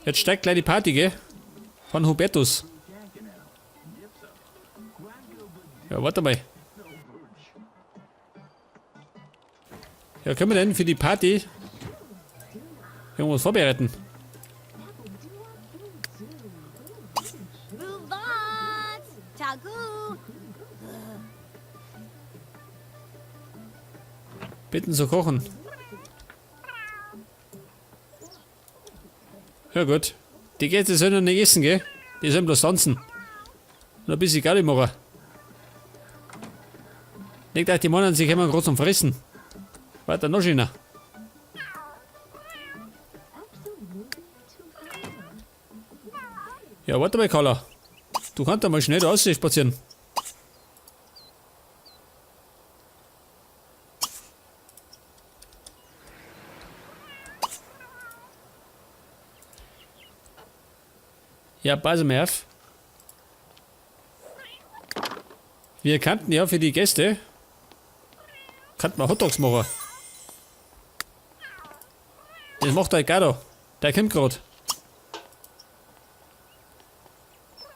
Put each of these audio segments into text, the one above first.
Jetzt steigt gleich die Party, gell? Von Hubertus. Ja, warte mal. Ja, können wir denn für die Party irgendwas vorbereiten? Bitten zu kochen. Ja gut. Die Gäste sollen noch nicht essen, gell? Die sollen bloß tanzen. Und ein bisschen Galli machen. Nicht, dass die meinen, sie kommen groß zum Fressen. Weiter noch schöner. Ja, warte mal, Carla. Du kannst da mal schnell raus spazieren. Ja, pass mal auf. Wir kannten ja für die Gäste, könnten wir Hotdogs machen. Das macht der Ricardo. Der kommt grad.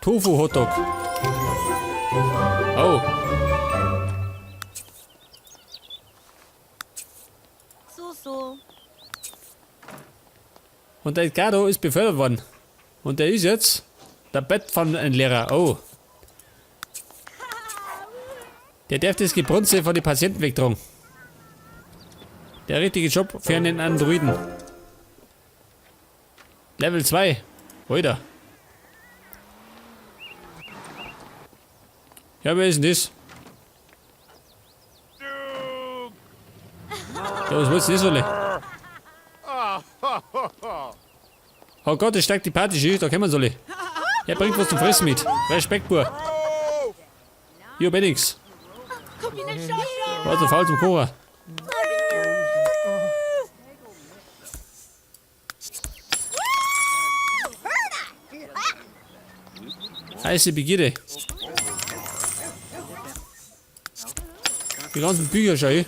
Tofu Hotdog. Oh. So, so. Und der Edgardo ist befördert worden. Und der ist jetzt der Bettpfannenlehrer. Oh. Der darf das Gebrunze von den Patienten wegtragen. Der richtige Job für einen Androiden. Level 2. Alter. Ja, wer ist denn das? Ja, was willst du denn das, alle? Oh Gott, es steigt die Party schon, da kommen sie alle. Er bringt was zum Fressen mit. Respekt, Bub. Ich hab eh nix. War zu faul zum Kochen. Heiße Begierde. Die ganzen Bücher schau ich.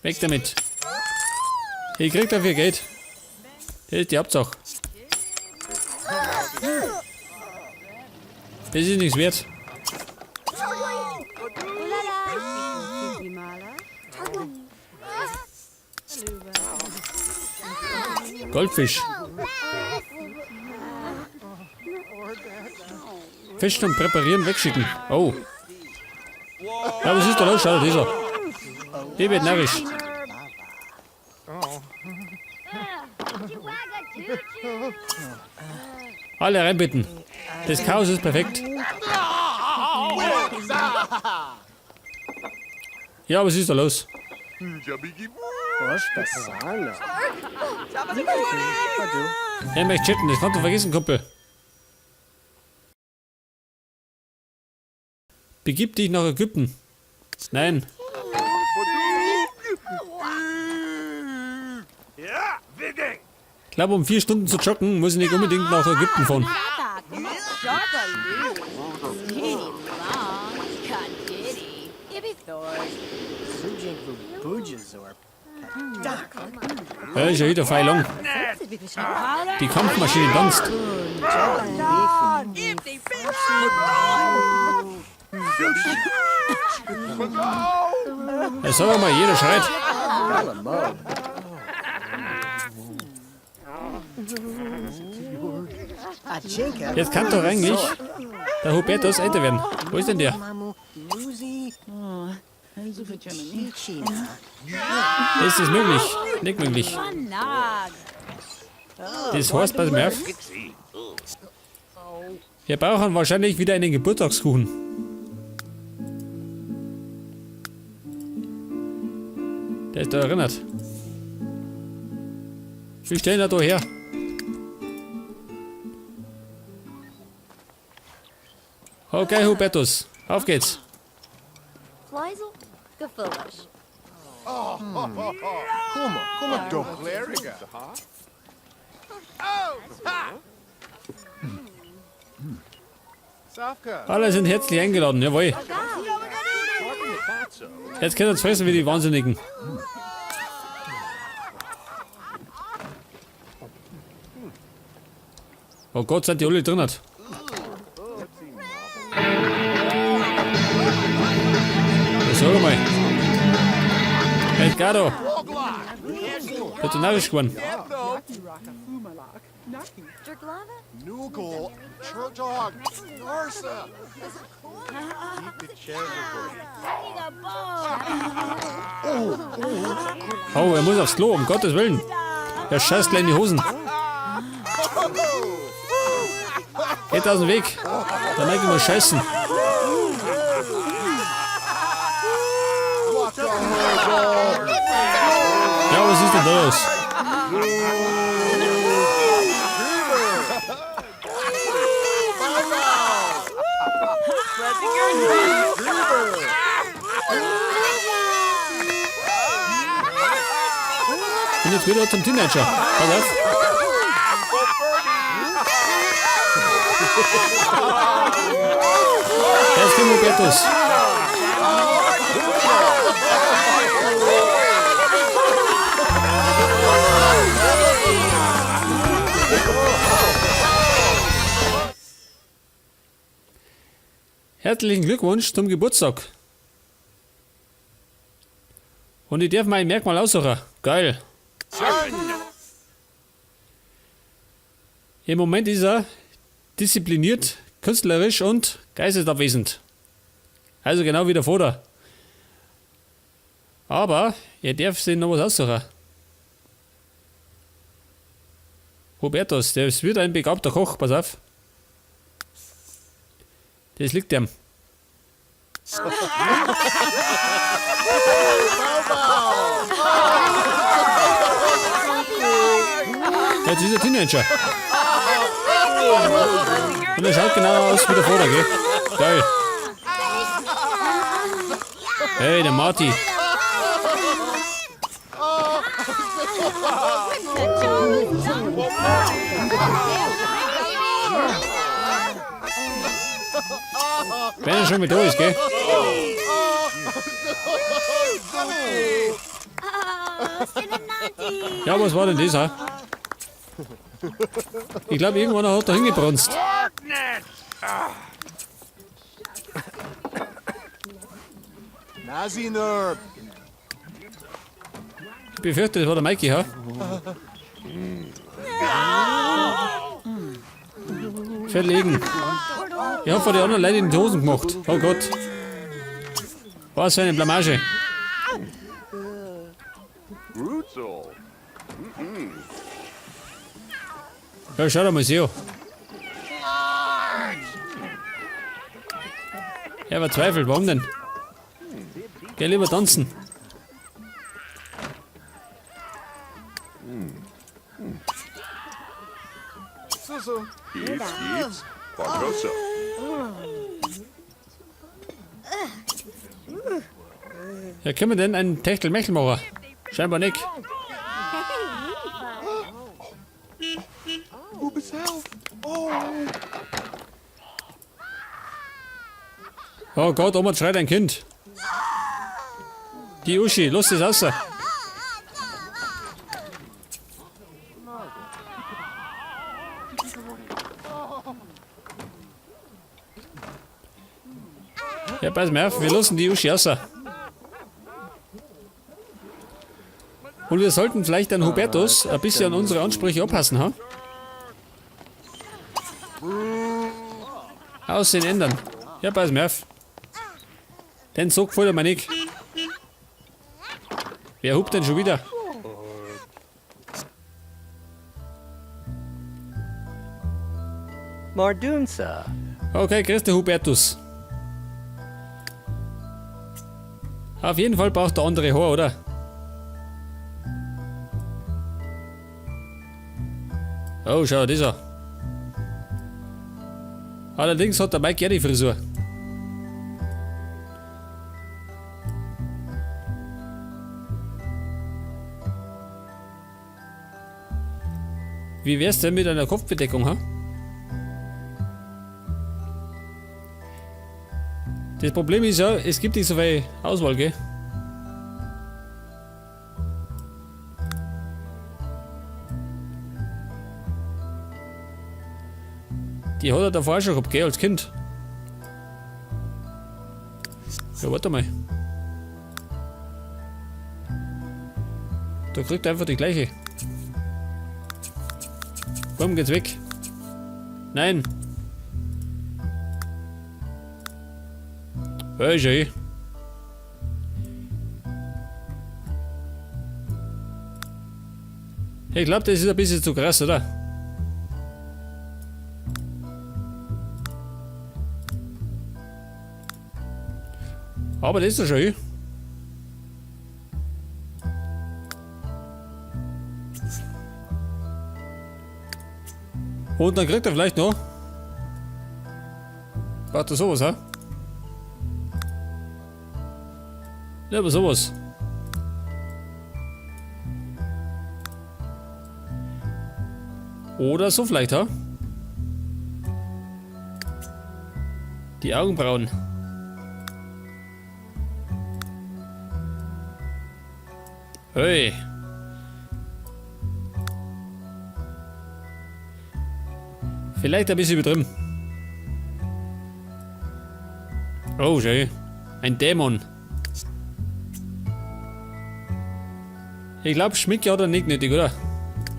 Weg damit. Ich krieg dafür Geld. Das ist die Hauptsache. Das ist nichts wert. Goldfisch. Fisch zum Präparieren wegschicken. Oh. Ja, was ist da los? Schau, dieser. Die wird narrisch. Alle reinbitten. Das Chaos ist perfekt. Ja, was ist da los? Er möchte chatten, das kannst du vergessen, Kumpel. Begib dich nach Ägypten. Nein. Ich glaube, um 4 Stunden zu joggen, muss ich nicht unbedingt nach Ägypten fahren. Ja, ist ja wieder feil lang. Die Kampfmaschine tanzt. Ja, sag mal, jeder schreit. Jetzt kann doch eigentlich der Hubertus älter werden. Wo ist denn der? Ist das möglich? Nicht möglich. Das heißt, pass mal auf. Wir brauchen wahrscheinlich wieder einen Geburtstagskuchen. Der ist da erinnert. Wir stellen da her. Okay, Hubertus. Auf geht's. Alle sind herzlich eingeladen, jawohl. Jetzt können sie fressen wie die Wahnsinnigen. Oh Gott, sind die alle drin? Sag mal. Edgardo. Bist du narrisch geworden? Oh, er muss aufs Klo, um Gottes Willen. Er scheißt gleich in die Hosen. Geht aus dem Weg. Der Mike muss scheißen. Ja, was ist denn da los? Und jetzt wieder zum Teenager. Pass auf. Jetzt kommt Hubertus. Herzlichen Glückwunsch zum Geburtstag. Und ich darf mein Merkmal aussuchen. Geil. Im Moment ist er diszipliniert, künstlerisch und geistesabwesend. Also genau wie der Vater. Aber er darf sich noch was aussuchen. Hubertus, der wird ein begabter Koch, pass auf. Das liegt ihm. Jetzt ist er Teenager. Und er schaut genau aus wie der Vater, gell? Geil. Hey, der Marty. Wenn er schon mit da ist, gell? Ja, was war denn das, ha? Ich glaube, irgendwann hat er hingebrunst. Ich befürchte, das war der Mikey, ha? Verlegen. Ich hab vor die anderen Leute in die Hosen gemacht. Oh Gott. Was für eine Blamage. Ja, schau dir mal so. Er verzweifelt, warum denn? Geh lieber tanzen. Ja, können wir denn einen Techtelmechtel machen? Scheinbar nicht. Oh Gott, Oma schreit ein Kind. Die Uschi, lass das raus. Ja, pass mal auf, wir lassen die Uschi raus. Und wir sollten vielleicht an Hubertus ein bisschen an unsere Ansprüche anpassen, ha? Aussehen ändern. Ja, pass mal auf. Den so gefällt er mir nicht. Wer hupt denn schon wieder? Mardunsa. Okay, grüß dich, Hubertus. Auf jeden Fall braucht der andere Haar, oder? Oh, schau, das an. Allerdings hat der Mike ja die Frisur. Wie wär's denn mit einer Kopfbedeckung, ha? Das Problem ist ja, es gibt nicht so viel Auswahl, gell? Die hat er davor schon gehabt, gell, als Kind. Ja, warte mal. Da kriegt er einfach die gleiche. Komm, geht's weg. Nein. Hey, schön. Ich glaube, das ist ein bisschen zu krass, oder? Aber das ist doch schön. Und dann kriegt er vielleicht noch. Warte, sowas, hä? Ja, aber sowas. Oder so vielleicht, ha? Die Augenbrauen. Hey. Vielleicht ein bisschen übertrieben. Oh, schön. Ein Dämon. Ich glaube, Schminke hat er nicht nötig, oder?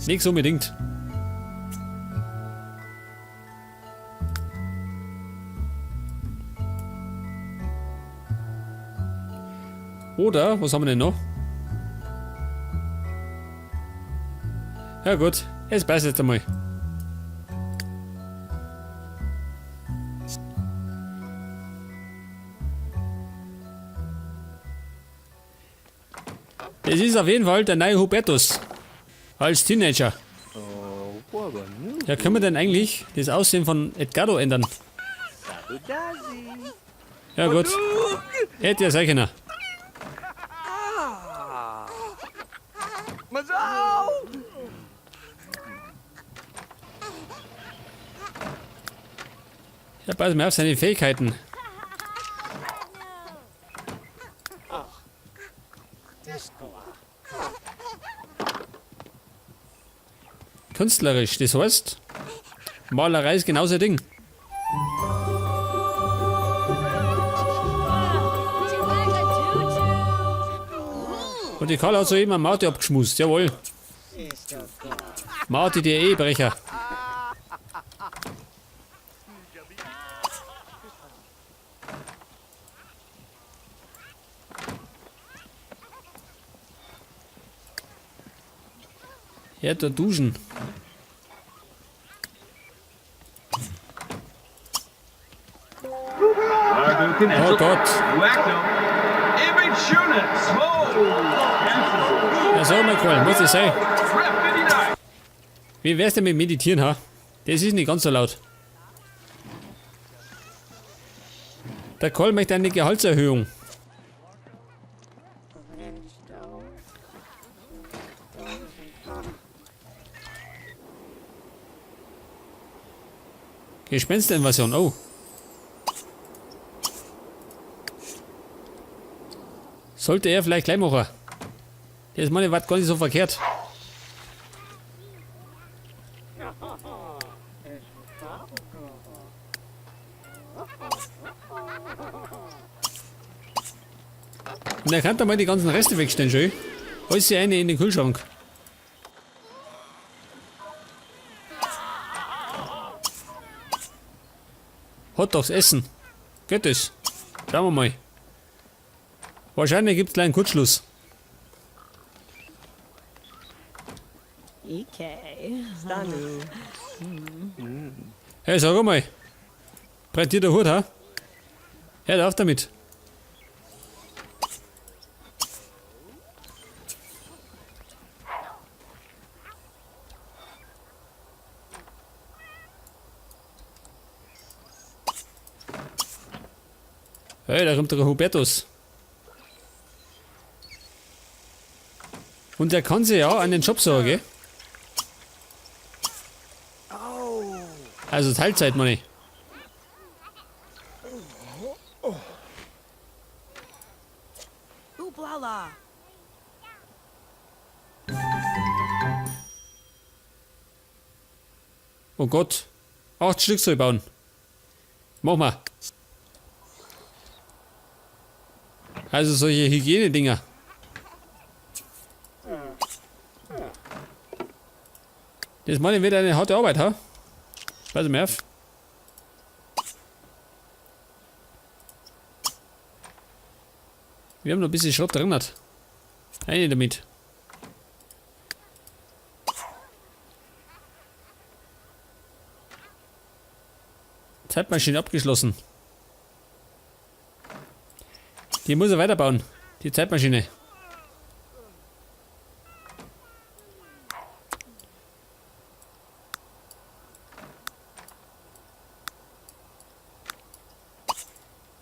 Nichts unbedingt. Oder, was haben wir denn noch? Ja gut, es passt jetzt einmal. Das ist auf jeden Fall der neue Hubertus. Als Teenager. Ja, können wir denn eigentlich das Aussehen von Edgardo ändern? Ja gut. Hätte ja sein können. Ja, pass mal auf seine Fähigkeiten. Künstlerisch, das heißt, Malerei ist genauso ein Ding. Und die Karl hat soeben an Marti abgeschmust, jawohl. Marti, der Ehebrecher. Ja, da duschen. Oh Gott. Ja, sag mal, Karl, muss das sein? Wie wär's denn mit Meditieren, ha? Das ist nicht ganz so laut. Der Karl möchte eine Gehaltserhöhung. Gespensterinvasion, oh. Sollte er vielleicht gleich machen. Das ist meine Watt gar nicht so verkehrt. Und er kann da mal die ganzen Reste wegstellen, schön. Alles hier eine in den Kühlschrank. Hotdogs essen. Geht das? Schauen wir mal. Wahrscheinlich gibt's gleich einen Kurzschluss. Okay. Hey, sag mal. Brennt dir der Hut, ha? Hört auf damit. Hey, da kommt der Hubertus. Und der kann sich ja an den Job sagen, gell? Also Teilzeit, meine ich. Oh Gott. 8 Stück soll ich bauen. Mach mal. Also solche Hygienedinger. Das meine ich wieder eine harte Arbeit, ha? Pass mal auf. Wir haben noch ein bisschen Schrott drin. Eine damit. Zeitmaschine abgeschlossen. Die muss er weiterbauen. Die Zeitmaschine.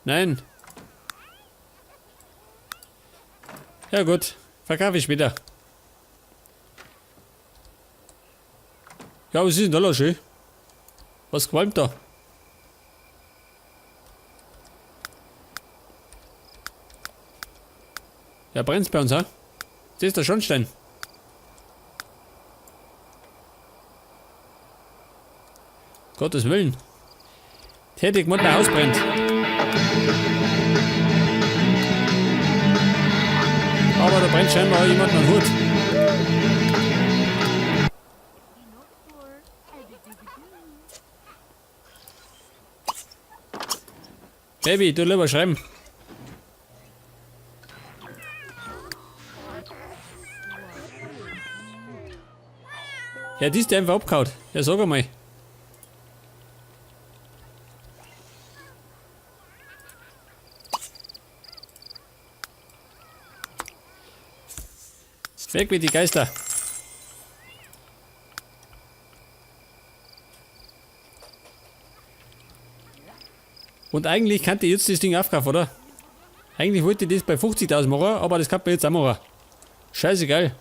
Nein. Ja gut, verkaufe ich später. Ja, was ist denn da los, schön? Was qualmt da? Ja, brennt's bei uns, ha? Das ist der Schornstein. Gottes Willen. Tätig, mein Haus brennt. Aber da brennt scheinbar jemand einen Hut. Baby, du lieber schreiben. Ja, die ist einfach abgehauen. Ja, sag einmal. Weg mit die Geister. Und eigentlich kannte ich jetzt das Ding aufkaufen, oder? Eigentlich wollte ich das bei 50.000 machen, aber das kann man jetzt auch machen. Scheißegal.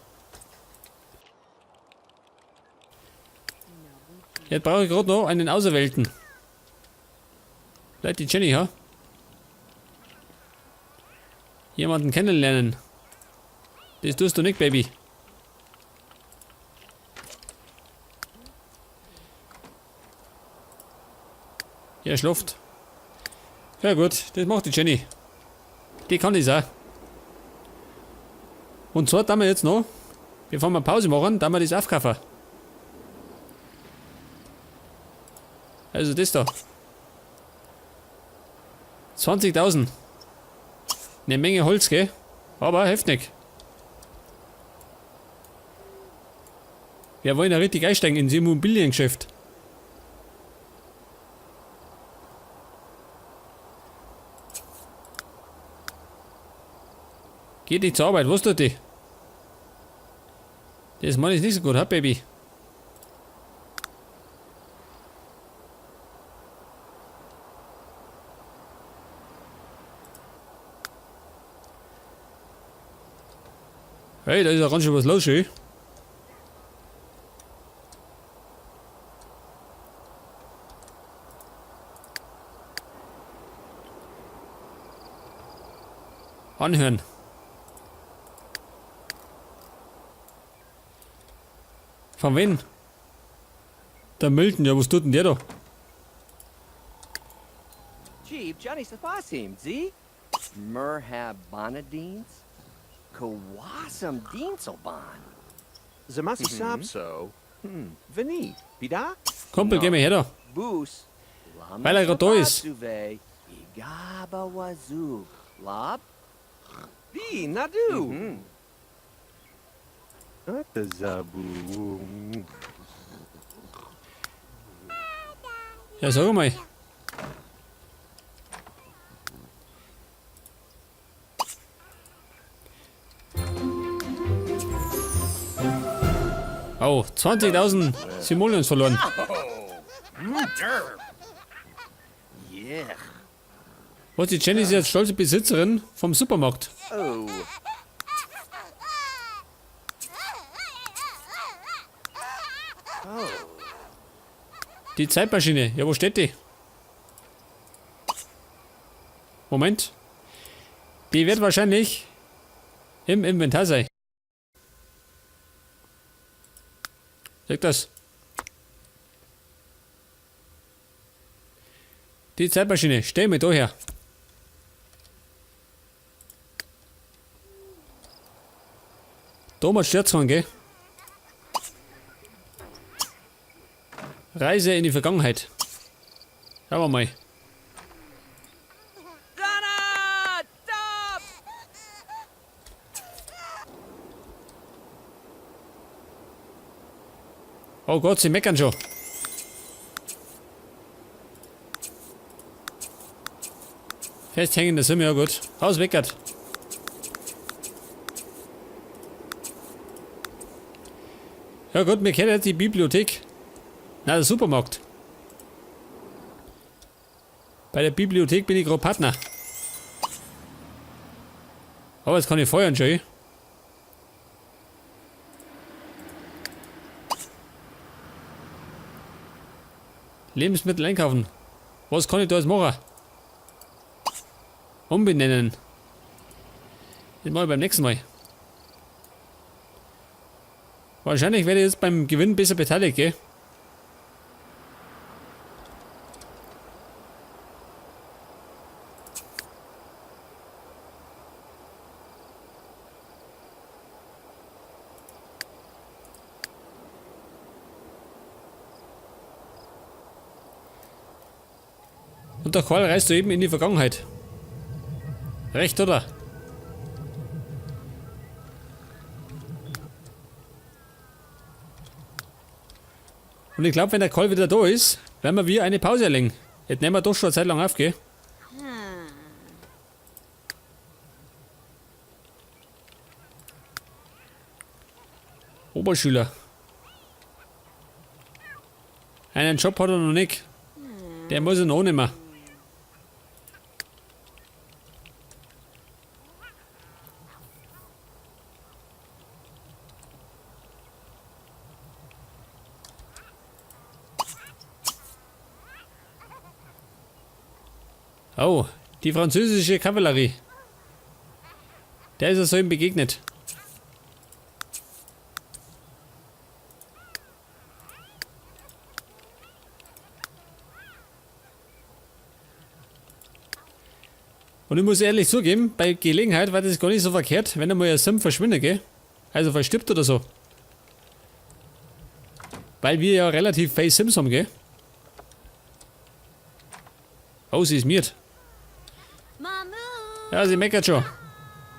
Jetzt brauche ich gerade noch einen Auserwählten. Vielleicht die Jenny, ha? Jemanden kennenlernen. Das tust du nicht, Baby. Ja, schlaft. Ja gut, das macht die Jenny. Die kann das auch. Und zwar da wir jetzt noch, bevor wir Pause machen, da wir das aufkaufen. Also das da. 20.000. Eine Menge Holz, gell? Aber heftig. Wir wollen ja richtig einsteigen ins Immobiliengeschäft. Geht nicht zur Arbeit, was tut die? Das meine ich nicht so gut, ha, Baby? Hey, da ist ja ganz schön was los, ey. Anhören. Von wem? Der Milton, ja, was tut denn der da? Chief Johnny Safasim, Z? Merhab Bonadines? Kawasam Dienselban. Zamasi Sapso. Veni. Bida? Kumpel, geh mal her da. Boos. Weil er grad da ist. Igaba Wazoo. Lob? Bi Nadu. Not the Zabu. Ja, sag mal. Oh, 20.000 Simoleons verloren. Yeah. Was, die Jenny ist jetzt stolze Besitzerin vom Supermarkt. Oh. Die Zeitmaschine. Ja, wo steht die? Moment. Die wird wahrscheinlich Im Inventar sein. Sag das. Die Zeitmaschine, stell mir da her. Da mal Sturzfahren, gell? Reise in die Vergangenheit. Schauen wir mal. Oh Gott, sie meckern schon. Festhängen, das sind wir ja gut. Haus weckert. Ja gut, wir kennen jetzt die Bibliothek. Na, der Supermarkt. Bei der Bibliothek bin ich gerade Partner. Aber jetzt kann ich feuern, schon. Lebensmittel einkaufen. Was kann ich da jetzt machen? Umbenennen. Das mache ich beim nächsten Mal. Wahrscheinlich werde ich jetzt beim Gewinn besser beteiligt, gell? Und der Karl reist du eben in die Vergangenheit. Recht, oder? Und ich glaub, wenn der Karl wieder da ist, werden wir eine Pause erlegen. Jetzt nehmen wir doch schon eine Zeit lang auf, gell? Oberschüler. Einen Job hat er noch nicht. Der muss er noch nicht mehr. Oh, die französische Kavallerie. Der ist er so ihm begegnet. Und ich muss ehrlich zugeben, bei Gelegenheit war das gar nicht so verkehrt, wenn einmal ein Sim verschwindet, gell? Also verstirbt oder so. Weil wir ja relativ viele Sims haben, gell? Oh, sie ist miert. Ja, sie meckert schon.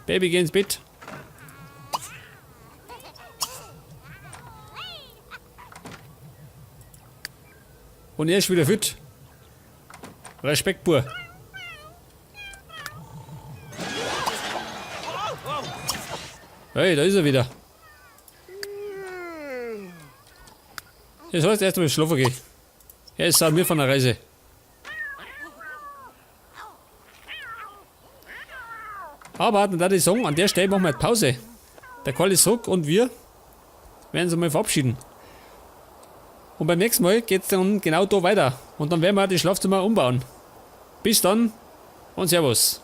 Baby, geh ins Bett. Und er ist wieder fit. Respekt, Bur. Hey, da ist er wieder. Das heißt, erst mal schlafen gehen. Er ist auch mir von der Reise. Aber dann würde ich sagen, an der Stelle machen wir jetzt Pause. Der Karl ist zurück und wir werden uns mal verabschieden. Und beim nächsten Mal geht's dann genau da weiter. Und dann werden wir das Schlafzimmer umbauen. Bis dann und Servus.